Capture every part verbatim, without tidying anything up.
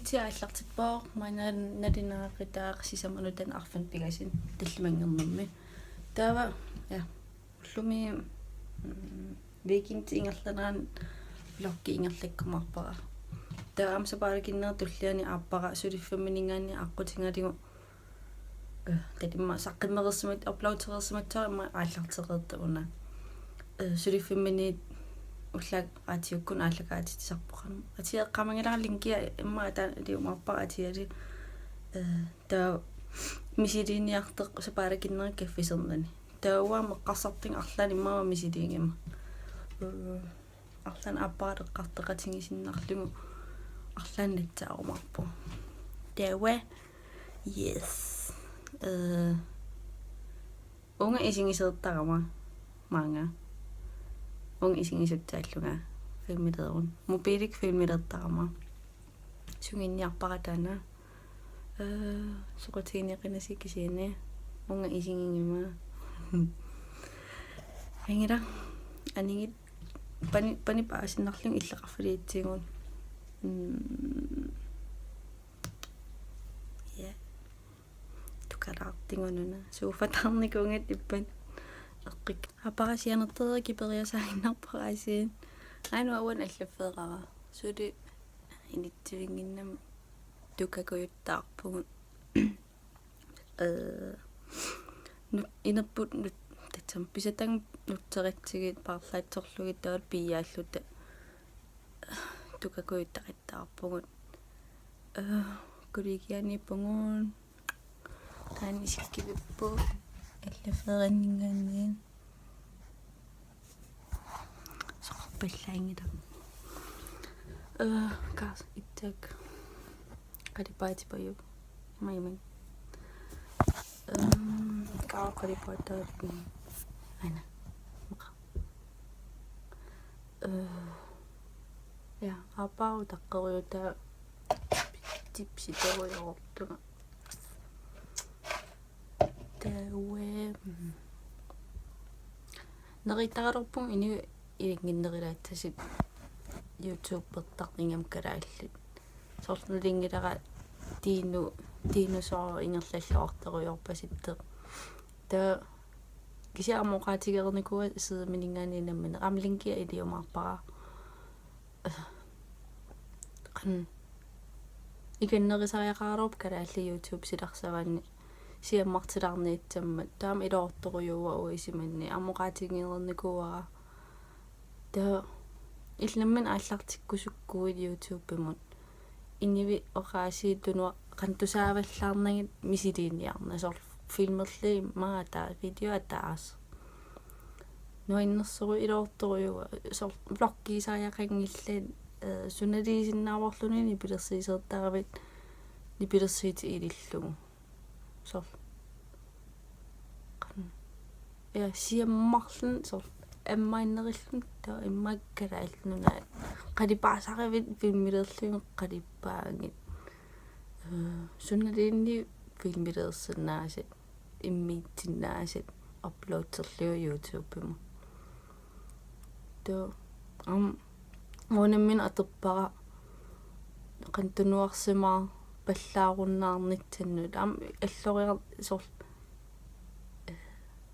Tia aallartippoq maanna nalunaaqutaq sisamanut taanna arfineq-pingasut tallimanngornermi. Taava, ja, ullumi, mm, weekendi ingerlanerani vloggi ingerlakkumaarpara. Taava aamma sapaatip akunnera tulliani aappara suliffimmininngaanniit aqqutigalugu, eh, tatimma saqqummereersimat-, uploadereersimassooq immaqa aallartereertaq una. Eh, suliffimminiit ullaaq aatiukkut aallakaatitsisarpoq. Atia eqqaamanngilara linkia immaqa taanna iliumaarpara atiali. Eh, taava misiliiniartoq sapaatip akunnera kaffisernani. Taava uanga eqqarsartunga arlaannik immaqa misiliigama. Eh, arlaannik aappara eqqartoqatigisinnarlugu arlaannik nassaarumaarpoq. Taava, yes. Eh, uunga isigiseertarama maanga. Uunga isigisussaallunga filmileeruma. Mobiilikkut filmileertarama. Sungiunniarpara taanna. Eh, soqutigineqinassi kisianni. Uunga isigigama. Angilara. Anigit pani-, panip aasiinnarlugu illoqarfiliatsigut. Mm. Ja. Tukalaartigu una. Sofatarnikuugit ippat. Eqqik. Aappara sianertereerikiperiasaaginnarpara aasiit. Aajuna uanga allaffeerara. Suli inissivinnginnama tukakujuttaarpugut. Eh, nu-, inerput nu-, tassami pisatagami nutseratsigit paarlaatsorlugit taavalu piiaalluta tukakujuttaqattaarpugut. Eh, kollegianiippugut. Taanna isikkivipput allaffeerinninngaanniit. Soqarpallaanngilaq. Eh, kaas ittak. Qalipaatipajut. Maiming. Ehm, kaa qalipaataarpun. Aana. Maqa. Eh, ja, aappara utaqqerujutaa tipsiterujoortunga. Taava, mm. Neriuttaraluarpunga inuit ilinnginnerulaassasut YouTubertarneq ingammik kalaallit. Soorlu nalunngilara Dino, Dinosaur ingerlalluartorujoorpasittoq. Taava kisianni aamma oqaatigereernikuuara Zoominngaanniit nammineq. Aamma linkia iliumaarpara. Qan-, ikinnerusariaqaraluarpoq kalaallit YouTube silarsavaanni siammartilaarniassammat. Taama iluartorujuuara uanga isumanni. Aamma oqaatigereernikuuara. Taava illit nammineq aallartikkusukkuit YouTubemut. Inuit oqaasii tunua-, qanoq tusaavallaarnagit misiliiniarneq. Soorlu filmerlugit immaqa taava video ataaseq. Nuannersorujuk iluartorujuuara. Soorlu vloggiisariaqanngillat, eh, sunaluunniit sinnaavorluni nipilersuusiortaravit nipilersuutit ilillugu. Soorlu. Qan-, ja, siammarluni soorlu. Ammaannerilluni taava immaqa Kalaallit Nunaat. Qalipaasaravit filmilerlugit qalipaagit. Eh, sunaluunniit filmileersinnaasat. Immiussinnaasat uploaderlugit YouTubemut. Taava, aamma, uanga nammineq atorpara qanoq tunuarsimaarpallaarunnaarnissannut. Aamma alloriar-, soorlu,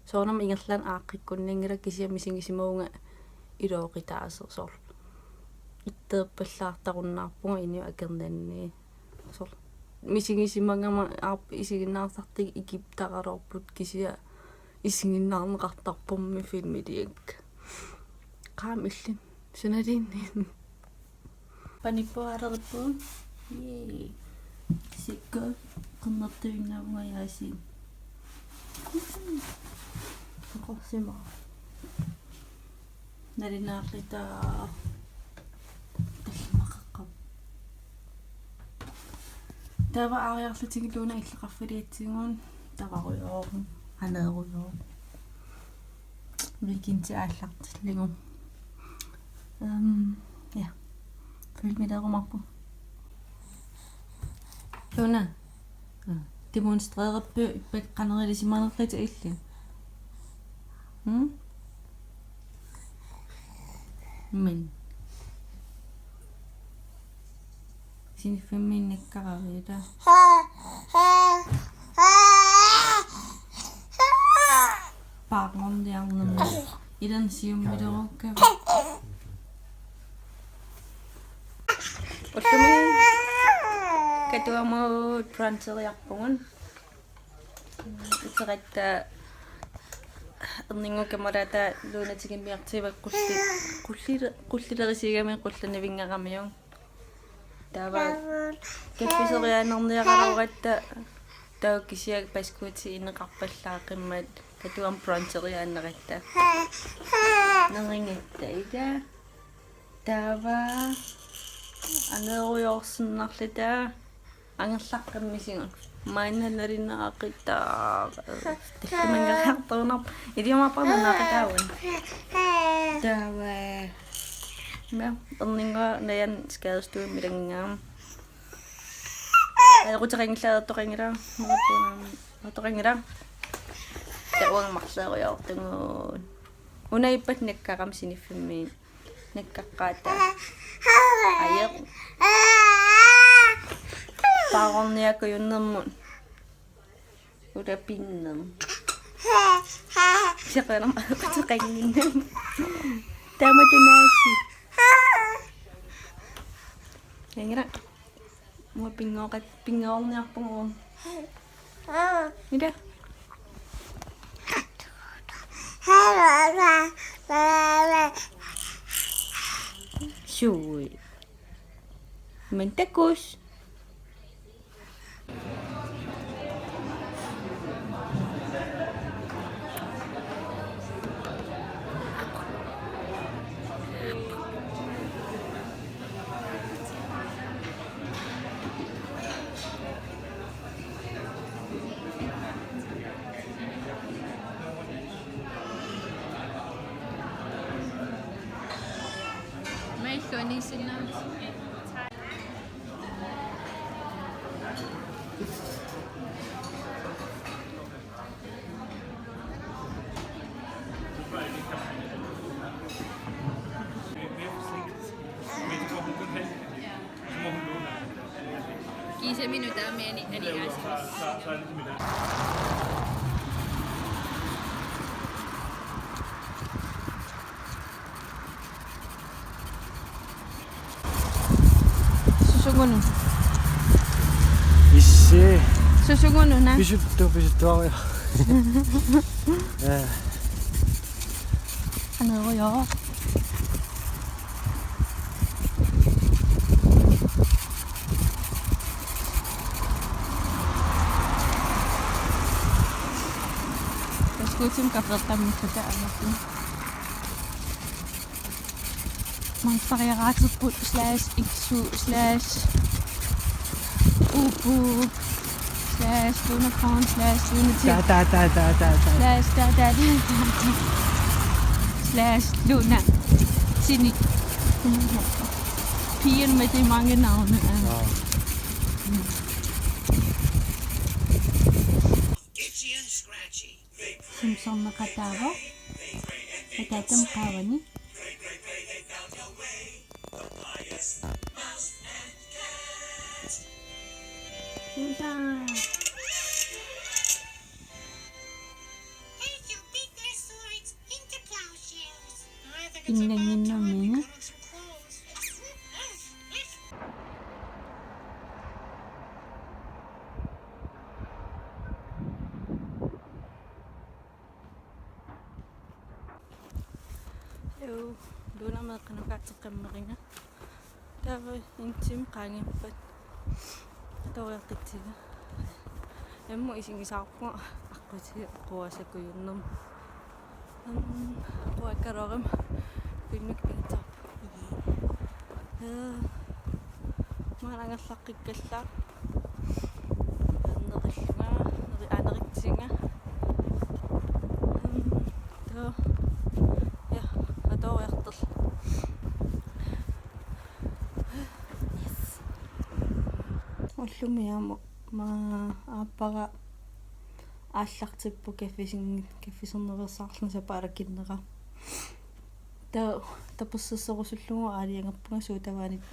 soorunami ingerlaannaq aaqqikkunnaanngilaq kisianni misigisimavunga ilooqutaasoq soorlu. Itteerpallaartarunnaarpunga inuit akornanni. Soorlu misigisimagama aap isiginnaartartut ikiptaraluarput kisianni isiginnaarneqartarpormi filmiliakka. Qaam illit. Sunaluunniit. Panippualerippu. Yay. Sikku. Qernertuinnaavunga yaasiin. Soqorsimaa. Nalunaarluta tallimaqaqqap. Taava aariarlutigulluuna illoqarfiliatsigut tavarujoorput, aneerujoorput. Weekendi aallartillugu. Ehm, ja. Filmileerumaarpugut. Una. Demonstrererpiuk ippat qanoq ilisimanerlutit illit? Hm? Men. Siniffimmiinnakkaraviuta. Paarorniarnermi. Ilan siummilerukka. Ullumi Katuamut bruncheriarpugut. Iteratta erninnguup kammalaata Luna tikimmiartiiva qulli-, qulli-, qullilerisigamik qullanivinngaramiuk. Taava kaffiseriaannarniaraluaratta taava kisianni paskuuti ineqarpallaaqimmat Katuamut bruncheriaannaratta. Nerigatta ila. Taava aneerujoorsinnarluta angerlaqqimmisigut. Maanna nalunaaqutaq. Tallimanngeriartorunarpoq. Iliumaarpara nalunaaqutaavugut. Taava. Ima, erninnguaq Naja skadestuemi ilannguuvoq. Ajoquteqanngilaq, ajoquteqanngilaq. Ajoquteqanngilaq. Taava uanga marleerujoortugut. Una ippassaq nakkarami siniffimmiit. Nakkaqqaarta. Ajoq. Paarorniakujunnermut. Ulapinnermut. Seqalam ajoquteqannginnami. Taamatunaasi. Ingira. Mua pinngooqat-, pinngorniarpugut. Ila. Sui. Men takuss. Kiisa minut aamma ani-, anigaasimas. Susugununa. Issi. Susugununa. Pisuttu-, pisuttuaria. Ja. Aneerujoq. Paskuutimik kaffertammik kata amerlin. Mansariaraaterput slash iksu slash uuppuuk slash lunakorn slash lunatik. Ta, ta, ta, ta, ta, ta. Slash ta, ta, ta, ta, ta. Slash luna. Sinik. Pigen med de mange navne. Ja. Simsorneqataavoq. Ataatamut qaavani. Simson. Innannginnermini. Joo, Luna meeqqanut ateqqimmeriga. Taava en time qaangiuppat atuariaqqitsiga. Aamma isigisaarpunga aqqutiga quasakujunnerma. Am, quakkaluarama pinnuk pinngitsoorpoq. Ee, maanna angerlaqqikkallarpunga. Neqillunga, neri-, aa, neritsiga. Am, taava, ja, atuariartorlunga. Yes. Ullumi aamma aappara aallartippoq kaffisin-, kaffisornerusaarluni sapaatip akunnera. Ta-, tapersersorusullugu aalajangerpunga sodavandinik,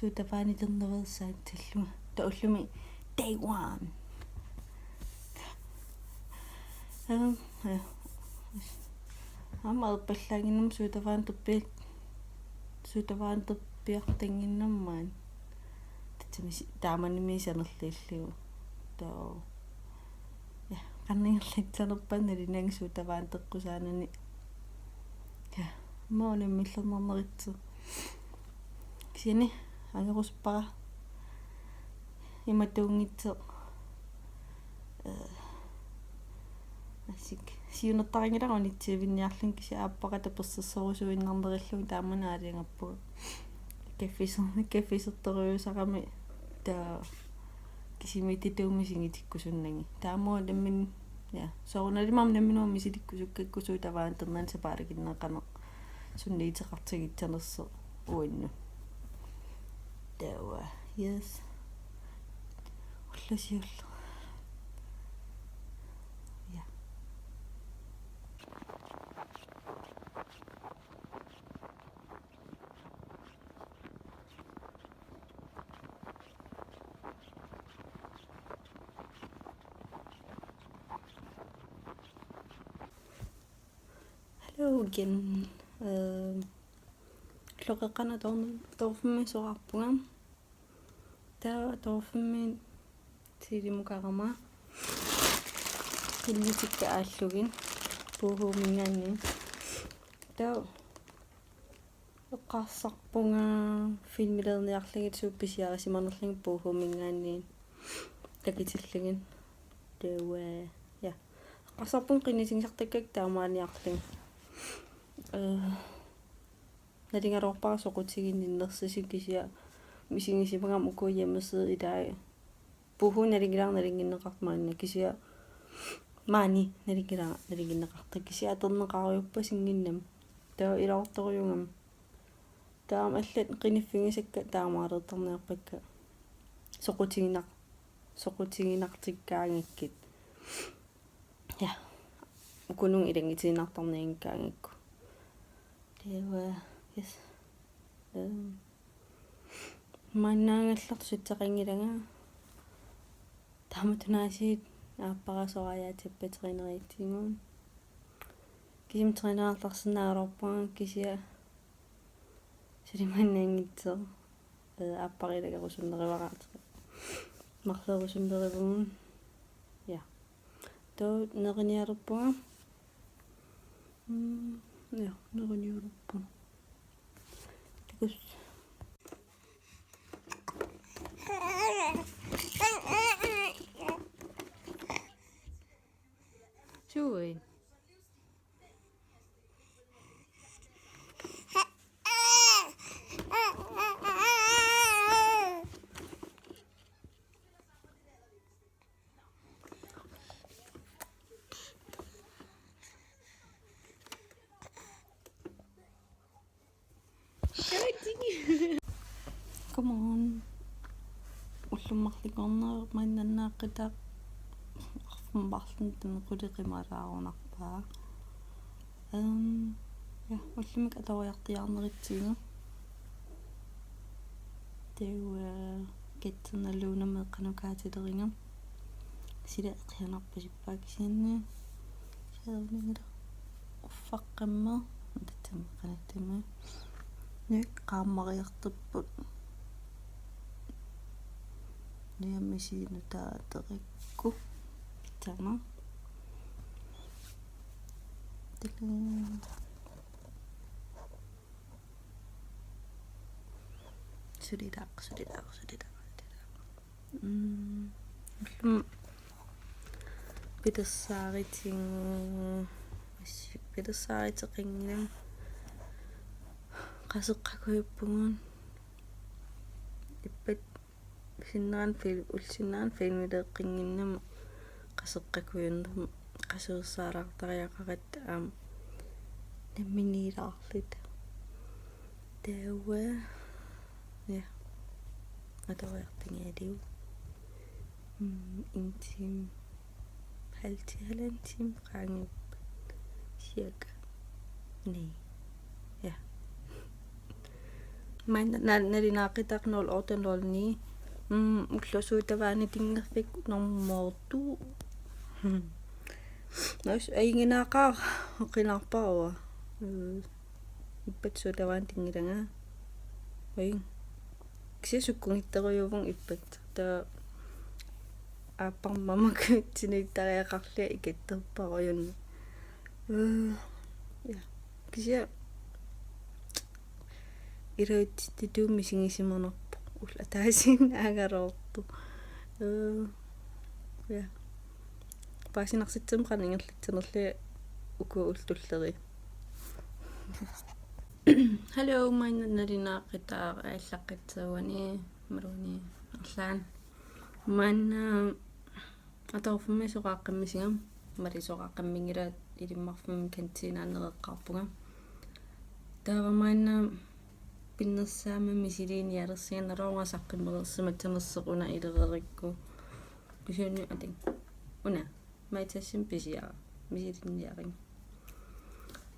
Suut avaanilernerusaatillunga. Taava ullumi day one. Aam, ja. Aamma ajorpallaannginnama suut avaanilerpi-, suut avaanilerpiartannginnama maani. Tatsami si-, taamani miisanerlillu. Taava. Ja, qanillersanerpaat nalunagu suut avaanileqqusaanani. Ja, aamma unammillernarneritsi. Kisianni angerusuppara imatuunngitsoq. Eh, assik siunertarinngilara unitsiivinniarlunga kisianni aappara tapersersorusuinnarnerullugu taamani aalajangerpunga. Kaffiser-, kaffisertorujussuusarami taava kisimiittutut misigitikkusunnagit. Taava aamma nammineq, ja, soorunalimi aamma nammineq misilikkusukkakku suut avaanilernerani sapaatip akunneri qanoq sunniuteqartigissanersoq uannut. Taava, yes. Ulloq siulleq. Ja. Hello again. Øhm, klokken er to, to fem, så er på. Taava to fem tiimukarama filmitikka aallugit Boohoominngaanniit. Taava eqqarsarpunga filmiliorniarlugit suut pisiarisimanerlugit Boohoominngaanniit takutillugit. Taava, ja. Eqqarsarpunga qinnuteqartartut taamaanniarlugit. Øh, nalugaluarpara soqutiginninnersut kisianni misigisimagama uku hjemmeside ilaa Boohoo nalunngilara nalunnginneqartut maanna kisianni maani nalunngilara nalunnginneqartut kisianni atorneqarujoorpassinngimmat. Taava iluartorujussuugami. Taava allat qinuffigisakka taamaaliortarniarpakka. Soqutiginar-, soqutiginartikkaangakkit. Ja. Ukununnga ilanngutiinnartarnianngikkaangakku. Taava, yes. Øhm, maannaagallartoq sussaqanngilanga. Taamatut aasiit aappara soraajaatsippat træneritsinngooq. Kisianni trænertarsinnaagaluarpunga kisianni suli maannaanngitsoq. Øh, aappara ilagerusunnerivara. Marlorusunnerivugut. Ja. Taava nerinialerpunga. Mm, ja, nerinialerpunga. Takuss. Sui. Come on. Ullummi marlunngorneq maannannaaqqitaa arfineq-marlunnik taanna qulit qimaalaarunarpaa. Øhm, ja, ullumi atoriartuaarnerutsigu. Taava, øh, Katsernaq Lunamut qanoq kaatileriga. Sila qianarpasippaat kisianni. Saarningila uffaqqamma. Tatsami qanattami. Nuuk qaammariartorput. Niamisiinutaaterakku. Tama. Tiling. Sulilaq, sulilaq, sulilaq, sulilaq. Mm. Pilersaarutigu, assik pilersaarutaqanngilanga. Qaseqqakujuppugut. Ippat sinnerani film, ullut sinnerani filmiliinnginnama qaseqqakujunnerma qasuersaalaartariaqaratta aamma namminiilaarluta. Taava, ja. Atoriartugalugu. Mm, en time. Halv time, halvanden time qaangiuppat. Cirka. Nej. Ja. Maanna na-, nalunaaqutaq nul otte nul ni. Mm, ulloq sodavandit tinngerfik normu to. Nas ajunnginaaqaaq oqinarpara. Mm. Ippassaq sodavandit tinngilanga. Oi. Kisianni sukkunngitsorujuuvunga ippassaq. Taava aappama makku tiniittariaqarlunga ikattorpara uanga. Øh, ja. Kisianni iluatsittuumik misigisimanarpoq. Ulloq ataasiinnaq angalaarpoq. Øh, ja. Paasinarsitsimik qanoq ingerlatsineralugu uku ullut tulliit. Hallo, maanna nalunaaqutaq aallaqqissaagut uani, imaluunniit arlaanni. Maanna atuarfimmi soqaaqqammisigama, imaluunniit soqaaqqamminngilanga, Ilimmarfimmi kantinaanneq eqqaarpunga. Taava maanna pinnersaammik misiliinialersinga, naluara saqqummereersimassanersoq una ilereerikku. Kisianni atin. Una. Matassim pisiara. Misiliiniaringa.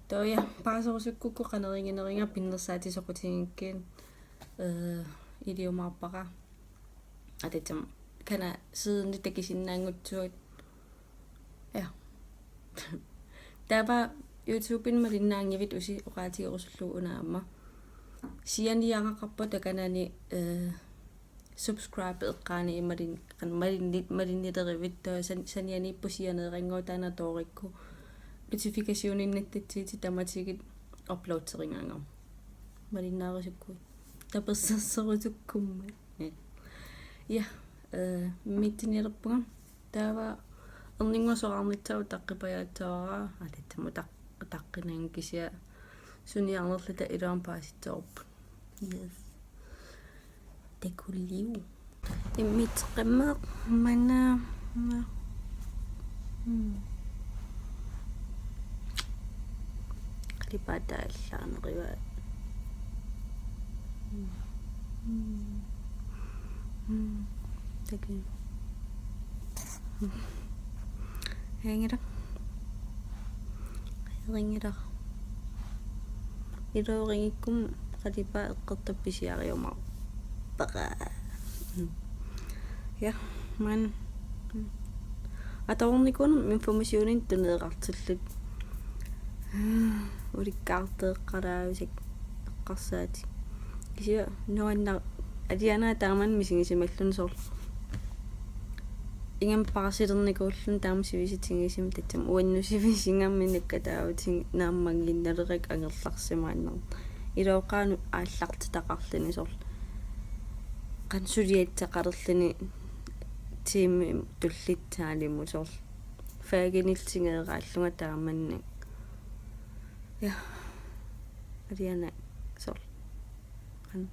Taava ja, paaserusukkukku qanoq igineriga pinnersaatisoqutigikkit, øh, iliumaarpara. Ataatama kana sidenik takusinnaanngutsuat. Ja. Taava YouTubemi malinnaanngivit usi oqaatigerusullugu una aamma. Sianiaraqarpoq takanani, øh, subscribe eqqaani imalin-, qan-, malinni-, malinnileruit taava san-, sanianiipput sianeerannguaq taanna toorikku notificationinnattatsiitit tamatigit uploaderigaangama. Malinnaarusukkuit. Tapersersorusukkummat. Ja. Ja, øh, immiussinialerpunga. Taava erninnguaq soraarnissaa utaqqipajaassavara. Aa, tassami utaq-, utaqqinanga kisianni suniarnerluta iluamik paasissavarput. Yes. Takulliu. Immiusseqqammerpoq maanna. Mm. Qalipaataa allaanerugaat. Mm. Mm. Mm. Takuuk. Ajunngilaq. Ajunngilaq. Iluarigikkuma qalipaat eqqortoq pisiariumaarpara. Ja, maanna. Atuarnikuunngilaq informationinik tuneeqqartillugu. Ulikkaarteeqqalaarusukku eqqarsaatit. Kisianni nuanna-, alianaat taamani misigisimalluni soorlu. Ingammik paasilernikuulluni taama sivisutigisumik tassami uannut sivisigaminnakka taavatik naammagiinnalerakku angerlarsimaarnarpoq. Ilooqqaanut aallartitaqarluni soorlu. Qanoq suliassaqalerluni tiimit tullissaalimmut soorlu. Fagini tigeeraallunga taamannak. Ja. Alianaat soorlu. Qanoq.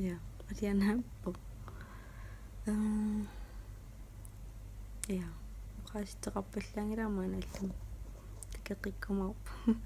Ja, alianaappoq. Øh, ja, oqaasitseqarpallaanngilaq maanna allamik. Takoqqikkumaarpoq.